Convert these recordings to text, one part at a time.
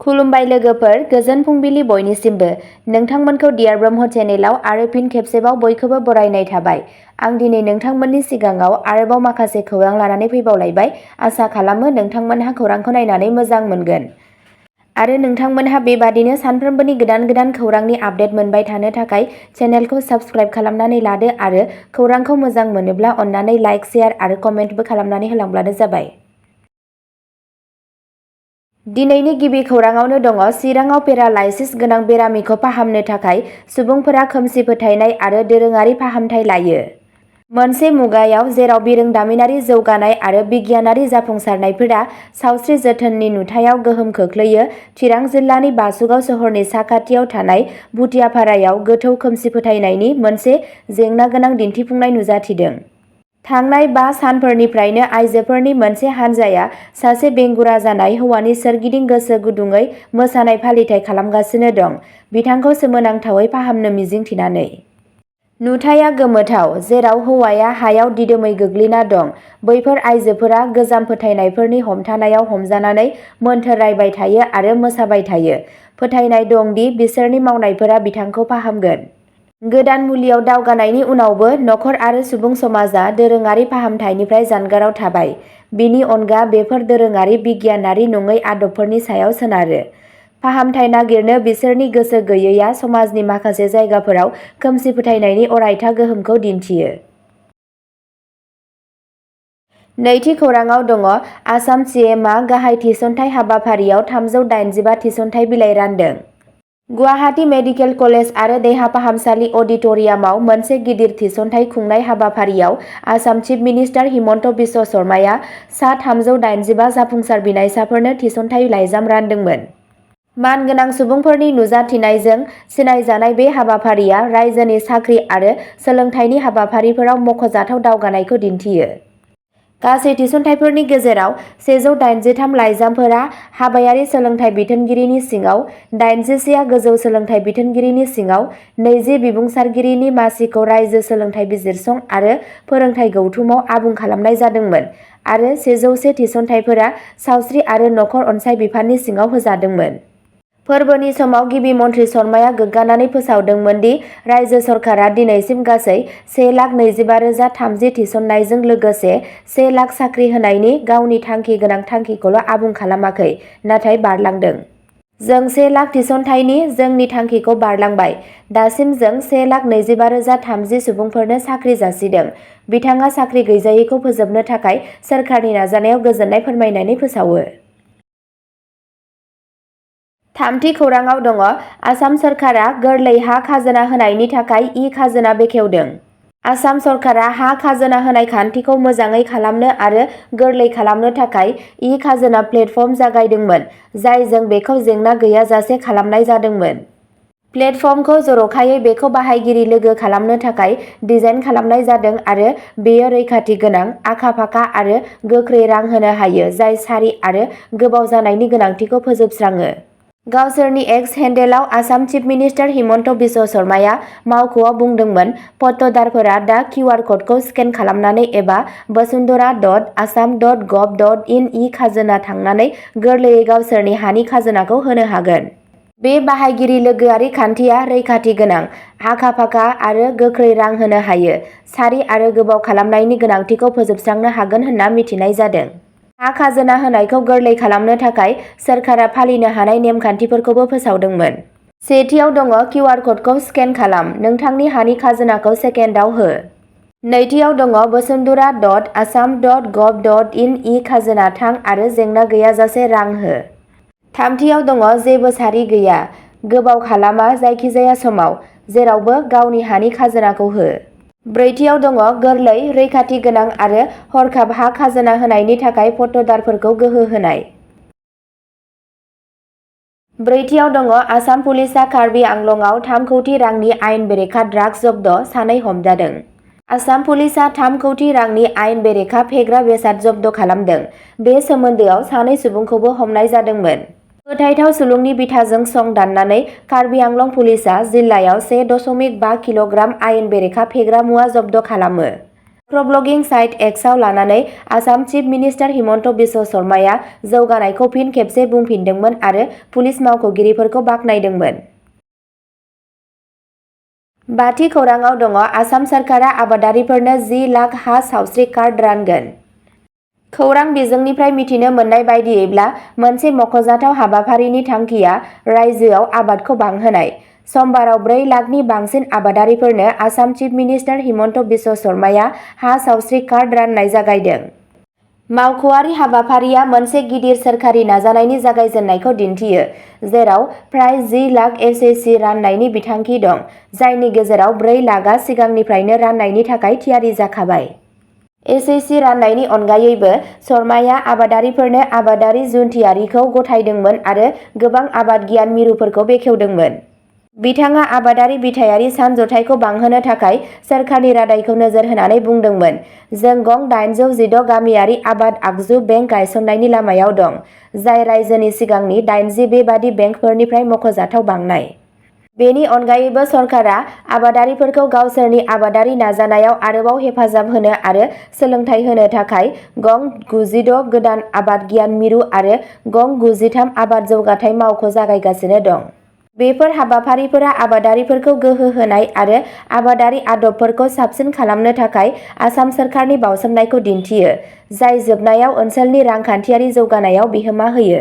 खुलुमबाय लोगोफोर, गोजोन फुंबिलि बयनिसिमबो। नोंथांमोनखौ डियार ब्रह्म चेनेलाव आरो फिन खेबसेबाव बयखौबो बरायनाय थाबाय। आं दिनै नोंथांमोननि सिगाङाव आरोबाव माखासे खौरां लानानै फैबावलायबाय। आसा खालामो नोंथांमोनहा खौरांखौ नायनानै मोजां मोनगोन। आरो नोंथांमोनहा बेबादिनो सानफ्रोमबोनि गोदान खौरांनि आपडेट मोनबाय थानो थाखाय चेनेलखौ साबस्क्राइब खालामनानै लादो आरो खौरांखौ मोजां मोनोब्ला अन्नानै लाइक, शेयार आरो कमेन्टबो खालामनानै होलांब्लानो जाबाय। दिनैनि गिबि खौराङावनो दङ चिराङाव पेरालाइसिस गोनां बेरामिखौ फाहामनो थाखाय सुबुंफोरा खोमसि फोथायनाय आरो दोरोङारि फाहामथाय लायो। मोनसे मुगायाव जेराव बिरोंदामिनारि जौगानाय आरो बिगियानारि जाफुंसारनायफोरा सावस्रि जोथोननि नुथायाव गोहोम खोख्लैयो, चिरां जिल्लानि बासुगाव सहरनि साखाथियाव थानाय भुटियापारायाव गोथौ खोमसि फोथायनायनि मोनसे जेंनागोनां दिन्थिफुंनाय नुजाथिदों। थांनाय 5 सानफोरनिफ्रायनो आइजोफोरनि मोनसे हानजाया सासे बेंगुरा जानाय हौवानि सोरगिदिं गोसो गुदुङै मोसानाय फालिथाय खालामगासिनो दं, बिथांखौ सोमोनांथावै फाहामनो मिजिंथिनानै। नुथाया गोमोथाव, जेराव हौवाया हायाव दिदोमै गोग्लैना दं। बैफोर आइजोफोरा गोजाम फोथायनायफोरनि हमथानायाव हमजानानै मोन्थोर रायबाय थायो आरो मोसाबाय थायो। फोथायनाय दं दि बिसोरनि मावनायफोरा बिथांखौ फाहामगोन। गोदान मुलियाव दावगानायनि उनावबो नखर आरो सुबुं समाजा दोरोङारि फाहामथायनिफ्राय जानगाराव थाबाय। बिनि अनगा बेफोर दोरोङारि बिगियानारि नङै आदबफोरनि सायाव सोनारो। फाहामथाय नागिरनो बिसोरनि गोसो गैयैआ समाजनि माखासे जायगाफोराव खोमसि फोथायनायनि अरायथा गोहोमखौ दिन्थियो। नैथि खौराङाव दङ आसाम CMआ गाहाय थिसनथाइ हाबाफारियाव 385 थिसनथाइ बिलाइ रानदों। गुवाहाटी मेडिकेल कलेज आरो देहा फाहामसालि अडिट'रियामाव मोनसे गिदिर थिसनथाइ खुंनाय हाबाफारियाव आसाम चिफ मिनिस्टार हिमन्त बिश्व शर्माया सा 385 जाफुंसार बिनायसाफोरनो थिसनथाइ लाइजाम रानदोंमोन। मानगोनां सुबुंफोरनि नुजाथिनायजों सिनायजानाय बे हाबाफारिया रायजोनि साख्रि आरो सोलोंथाइनि हाबाफारिफोराव मख'जाथाव दावगानायखौ दिन्थियो। गासै थिसनथाइफोरनि गेजेराव 183 लाइजामफोरा हाबायारि सोलोंथाइ बिथोनगिरिनि सिङाव, 84आ गोजौ सोलोंथाइ बिथोनगिरिनि सिङाव, 20 बिबुंसारगिरिनि मासिखौ रायजो सोलोंथाइ बिजिरसं आरो फोरोंथाय गौथुमाव आबुं खालामनाय जादोंमोन आरो 101 थिसनथाइफोरा सावस्रि आरो नखर अनसाइ बिफाननि सिङाव होजादोंमोन। फोरबोनि समाव गिबि मन्थ्रि शर्माया गोग्गानानै फोसावदोंमोन दि रायजो सरकारा दिनैसिम गासै 1,25,030 थिसननायजों लोगोसे 1 लाख साख्रि होनायनि गावनि थांखि गोनां थांखिखौल' आबुं खालामाखै, नाथाय बारलांदों। जों 1 लाख थिसनथाइनि जोंनि थांखिखौ बारलांबाय। दासिम जों 1,25,030 सुबुंफोरनो साख्रि जासिदों। बिथाङा साख्रि गैजायैखौ फोजोबनो थाखाय सोरखारनि नाजानायाव गोजोननाय फोरमायनानै फोसावो। थामथि खौराङाव दङ आसाम सरकारा गोरलै हा खाजोना होनायनि थाखाय ई-खाजोना बेखेवदों। आसाम सरकारा हा खाजोना होनाय खान्थिखौ मोजाङै खालामनो आरो गोरलै खालामनो थाखाय ई-खाजोना प्लेटफर्म जागायदोंमोन, जायजों बेखौ जेंना गैयाजासे खालामनाय जादोंमोन। प्लेटफर्मखौ जर'खायै बेखौ बाहायगिरि लोगो खालामनो थाखाय डिजाइन खालामनाय जादों आरो बेयो रैखाथि गोनां, आखा-फाखा आरो गोख्रै रां होनो हायो जाय सारि आरो गोबाव जानायनि गोनांथिखौ फोजोबस्राङो। गावसोरनि एक्स हेन्डेलआव आसाम चिफ मिनिस्टार हिमन्त बिश्व शर्माया मावख'आव बुंदोंमोन, पट्टदारफोरा दा QR क'डखौ स्केन खालामनानै एबा basundhara.assam.gov.in ई-खाजोना थांनानै गोरलैयै गावसोरनि हानि खाजोनाखौ होनो हागोन। बे बाहायगिरि लोगोआरि खान्थिया रैखाथि गोनां, आखा-फाखा आरो गोख्रै रां होनो हायो, सारि आरो गोबाव खालामनायनि गोनांथिखौ फोजोबस्रांनो हागोन होनना मिथिनाय जादों। हा खाजोना होनायखौ गोरलै खालामनो थाखाय सोरखारा फालिनो हानाय नेमखान्थिफोरखौबो फोसावदोंमोन। सेथियाव दङ QR क'डखौ स्केन खालाम, नोंथांनि हानि खाजोनाखौ सेकेन्डआव हो। नैथियाव दङ basundhara.assam.gov.in ई-खाजोना थां आरो जेंना गैयाजासे रां हो। थामथियाव दङ जेबो सारि गैया, गोबाव खालामा जायखिजाया समाव, जेरावबो गावनि हानि खाजोनाखौ हो। ब्रैथियाव दङ गोरलै, रैखाथि गोनां आरो हरखाब हा खाजोना होनायनि थाखाय पट्टदारफोरखौ गोहो होनाय। ब्रैथियाव दङ आसाम पुलिसआ कार्बि आंलंआव 3 कौटि रांनि आयेन बेरेखा ड्राग्स जब्द, 2 हमजादों। आसाम पुलिसआ 3 कौटि रांनि आयेन बेरेखा फेग्रा बेसाद जब्द खालामदों। बे सोमोन्दोआव 2 सुबुंखौबो हमनाय जादोंमोन। फोथायथाव सुलुंनि बिथाजों सं दाननानै कार्बि आंलं पुलिसआ जिल्लायाव 1.5 किल'ग्राम आयेन बेरेखा फेग्रा मुवा जब्द खालामो। माइक्र'ब्लगिं साइट एक्सआव लानानै आसाम चिफ मिनिस्टार हिमन्त बिश्व शर्माया जौगानायखौ फिन खेबसे बुंफिनदोंमोन आरो पुलिस मावख'गिरिफोरखौ बाख्नायदोंमोन। बाथि खौराङाव दङ आसाम सरकारा आबादारिफोरनो 10 लाख हा सावस्रि कार्ड रानगोन। खौरां बिजोंनिफ्राय मिथिनो मोननाय बायदियैब्ला मोनसे मख'जाथाव हाबाफारिनि थांखिया रायजोआव आबादखौ बांहोनाय। समबाराव 4 लाखनि बांसिन आबादारिफोरनो आसाम चिफ मिनिस्टार हिमन्त बिश्व शर्माया हा सावस्रि कार्ड राननाय जागायदों। मावख'आरि हाबाफारिया मोनसे गिदिर सोरखारि नाजानायनि जागायजेन्नायखौ दिन्थियो, जेराव फ्राय 10 लाख एसएससि राननायनि बिथांखि दं, जायनि गेजेराव 4 लाखआ सिगांनिफ्रायनो राननायनि थाखाय थियारि जाखाबाय। एसएससि राननायनि अनगायैबो शर्माया आबादारिफोरनो आबादारि जुन्थियारिखौ गथायदोंमोन आरो गोबां आबाद गियान मिरुफोरखौ बेखेवदोंमोन। बिथाङा आबादारि बिथायारि सानज'थायखौ बांहोनो थाखाय सोरखारनि रादायखौ नोजोर होनानै बुंदोंमोन, जों गं 816 गामियारि आबाद आगजु बेंक गायसननायनि लामायाव दं, जाय रायजोनि सिगांनि 80 बेबादि बेंकफोरनिफ्राय मख'जाथाव बांनाय। बेनि अनगायैबो सरकारा आबादारिफोरखौ गावसोरनि आबादारि नाजानायाव आरोबाव हेफाजाब होनो आरो सोलोंथाय होनो थाखाय गं 96 गोदान आबाद गियान मिरु आरो गं 93 आबाद जौगाथाय मावख' जागायगासिनो दं। बेफोर हाबाफारिफोरा आबादारिफोरखौ गोहो होनाय आरो आबादारि आदबफोरखौ साबसिन खालामनो थाखाय आसाम सोरखारनि बाउसोमनायखौ दिन्थियो, जाय जोबनायाव ओनसोलनि रांखान्थियारि जौगानायाव बिहोमा होयो।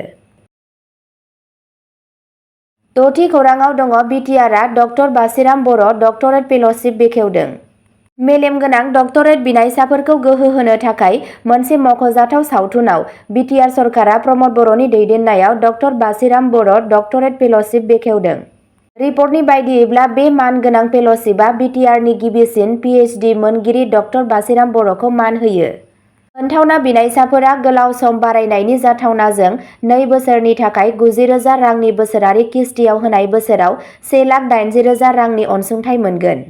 द'थि खौराङाव दङ बिटिआरआ डक्टर बासिराम बर' डक्टरेट फेल'शिप बेखेवदों। मेलेमगोनां डक्टरेट बिनायसाफोरखौ गोहो होनो थाखाय मोनसे मख'जाथाव सावथुनाव बिटिआर सरकारा प्रमद बर'नि दैदेननायाव डक्टर बासिराम बर' डक्टरेट फेल'शिप बेखेवदों। रिपर्टनि बायदियैब्ला बे मान गोनां फेल'शिपआ बिटिआरनि गिबिसिन पिएइचडि मोनगिरि डक्टर बासिराम बर'खौ मान होयो। मोनथावना बिनायसाफोरा गोलाव सम बारायनायनि जाथावनाजों 2 बोसोरनि थाखाय 90,000 रांनि बोसोरारि किस्तियाव होनाय बोसोराव 1,80,000 रांनि अनसुंथाइ मोनगोन।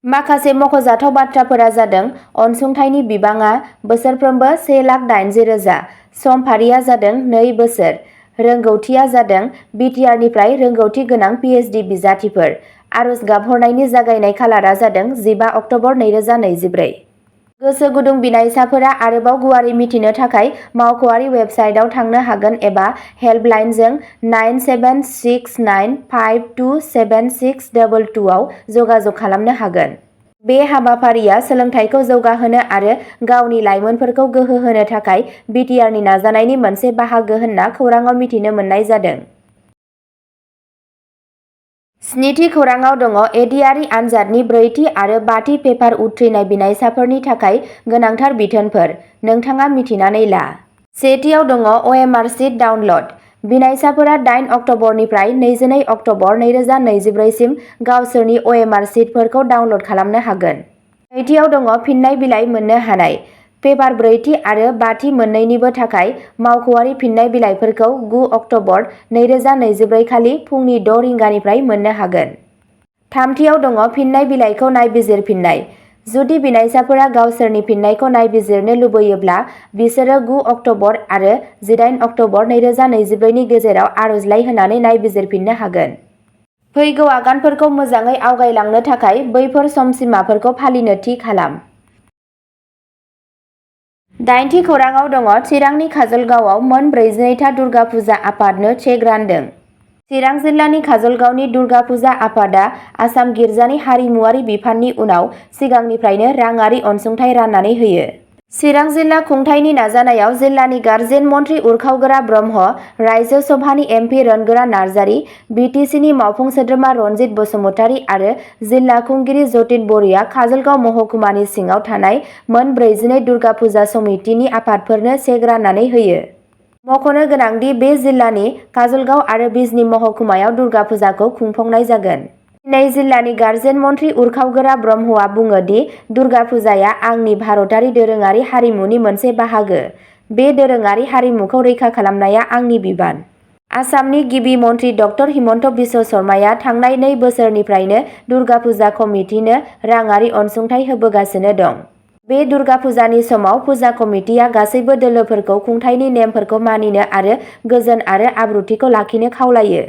माखासे मख'जाथाव बाथ्राफोरा जादों अनसुंथाइनि बिबाङा बोसोरफ्रोमबो 1,80,000, समफारिया जादों 2 बोसोर, रोंगौथिया जादों बिटिआरनिफ्राय रोंगौथि गोनां पिएइचडि बिजाथिफोर, आर'ज गाबहरनायनि जागायनाय खालारा जादों 15 अक्ट'बर 2024। गोसो गुदुं बिनायसाफोरा आरोबाव गुवारै मिथिनो थाखाय मावख'आरि वेबसाइटआव थांनो हागोन एबा हेल्पलाइनजों 9769527622 आव जगाजग खालामनो हागोन। बे हाबाफारिया सोलोंथाइखौ जौगाहोनो आरो गावनि लाइमोनफोरखौ गोहो होनो थाखाय बिटिआरनि नाजानायनि मोनसे बाहागो होनना खौराङाव मिथिनो मोननाय जादों। 7थि खौराङाव दङ एडिआरि आनजादनि 4थि आरो 5थि पेपार उथ्रिनाय बिनायसाफोरनि थाखाय गोनांथार बिथोनफोर, नोंथाङा मिथिनानै ला। 1थियाव दङ अएमआर सिट डाउनल'ड। बिनायसाफोरा 8 अक्ट'बरनिफ्राय 22 अक्ट'बर 2024 सिम गावसोरनि अएमआर सिटफोरखौ डाउनल'ड खालामनो हागोन। 2थियाव दङ फिननाय बिलाइ मोननो हानाय। पेपार 4थि आरो 5थि मोन्नैनिबो थाखाय मावख'आरि फिननाय बिलाइफोरखौ 9 अक्ट'बर 2024 खालि फुंनि 6 रिंगानिफ्राय मोननो हागोन। 3थियाव दङ फिननाय बिलाइखौ नायबिजिरफिननाय। जुदि बिनायसाफोरा गावसोरनि फिननायखौ नायबिजिरनो लुबैयोब्ला बिसोरो 9 अक्ट'बर आरो 18 अक्ट'बर 2024 नि गेजेराव आर'जलाइ होनानै नायबिजिरफिननो हागोन। फैगौ आगानफोरखौ मोजाङै आवगायलांनो थाखाय बैफोर समसिमाफोरखौ फालिनो थि खालाम। 8थि खौराङाव दङ चिरांनि काजलगावआव मोन 42था दुर्गा फुजा आफादनो चेक रानदों। चिरां जिल्लानि काजलगावनि दुर्गा फुजा आफादआ आसाम गिर्जानि हारिमुआरि बिफाननि उनाव सिगांनिफ्रायनो राङारि अनसुंथाइ राननानै होयो। चिरां जिल्ला खुंथायनि नाजानायाव जिल्लानि गार्जेन मन्थ्रि उरखावगोरा ब्रह्म, रायजो सभानि एमपि रोनगोरा नार्जारि, बिटिसिनि मावफुं सोद्रोमा रनजित बसुमतारि आरो जिल्ला खुंगिरि जतिन बरुवा काजलगाव महकुमानि सिङाव थानाय मोन 42 दुर्गा फुजा समितिनि आफादफोरनो चेक राननानै होयो। मख'नो गोनांदि बे जिल्लानि काजलगाव आरो बिजनी महकुमायाव दुर्गा फुजाखौ खुंफुंनाय जागोन। दिनै जिल्लानि गार्जेन मन्थ्रि उरखावगोरा ब्रह्मआ बुङो दि दुर्गा फुजाया आंनि भारतारि दोरोङारि हारिमुनि मोनसे बाहागो। बे दोरोङारि हारिमुखौ रैखा खालामनाया आंनि बिबान। आसामनि गिबि मन्थ्रि डक्टर हिमन्त बिश्व शर्माया थांनाय 2 बोसोरनिफ्रायनो दुर्गा फुजा कमिटिनो राङारि अनसुंथाइ होबोगासिनो दं। बे दुर्गा फुजानि समाव फुजा कमिटिया गासैबो दोलोफोरखौ खुंथायनि नेमफोरखौ मानिनो आरो गोजोन आरो आब्रुथिखौ लाखिनो खावलायो।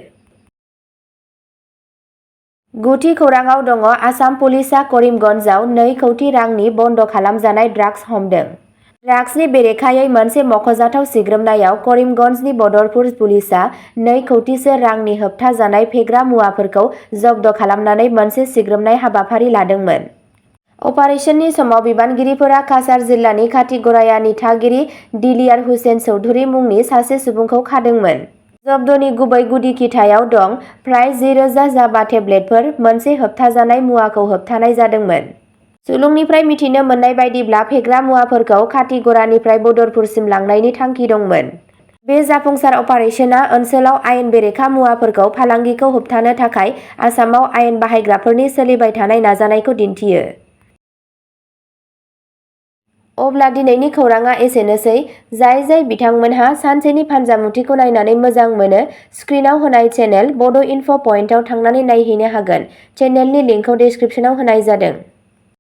गुथि खौराङाव दङ आसाम पुलिसआ करिमगन्जआव 2 कौटि रांनि बन्द खालामजानाय ड्राग्स हमदों। ड्राग्सनि बेरेखायै मोनसे मख'जाथाव सिग्रोमनायाव करिमगन्जनि बदरपुर पुलिसआ 2 कौटिसो रांनि होबथाजानाय फेग्रा मुवाफोरखौ जब्द खालामनानै मोनसे सिग्रोमनाय हाबाफारि लादोंमोन। अपारेशननि समाव बिबानगिरिफोरा काछार जिल्लानि खाथिगरायानि थागिरि दिलियार हुसेन चौधुरी मुंनि सासे सुबुंखौ खादोंमोन। जब्दनि गुबै गुदि खिथायाव दं फ्राय 10,000 जाबा टेब्लेटफोर मोनसे होबथाजानाय मुवाखौ होबथानाय जादोंमोन। सुलुंनिफ्राय मिथिनो मोननाय बायदिब्ला फेग्रा मुवाफोरखौ खाथिगरानिफ्राय बदरपुरसिम लांनायनि थांखि दंमोन। बे जाफुंसार अपारेशना ओनसोलाव आयेन बेरेखा मुवाफोरखौ फालांगिखौ होबथानो थाखाय आसामाव आयेन बाहायग्राफोरनि सोलिबाय थानाय नाजानायखौ दिन्थियो। अब्ला दिनैनि खौराङा एसेनोसै। जाय बिथांमोनहा सानसेनि फानजामुथिखौ नायनानै मोजां मोनो, स्क्रिनाव होनाय चेनेल बड इनफ पइन्टआव थांनानै नायहैनो हागोन। चेनेलनि लिंकखौ डिस्क्रिप्शनाव होनाय जादों।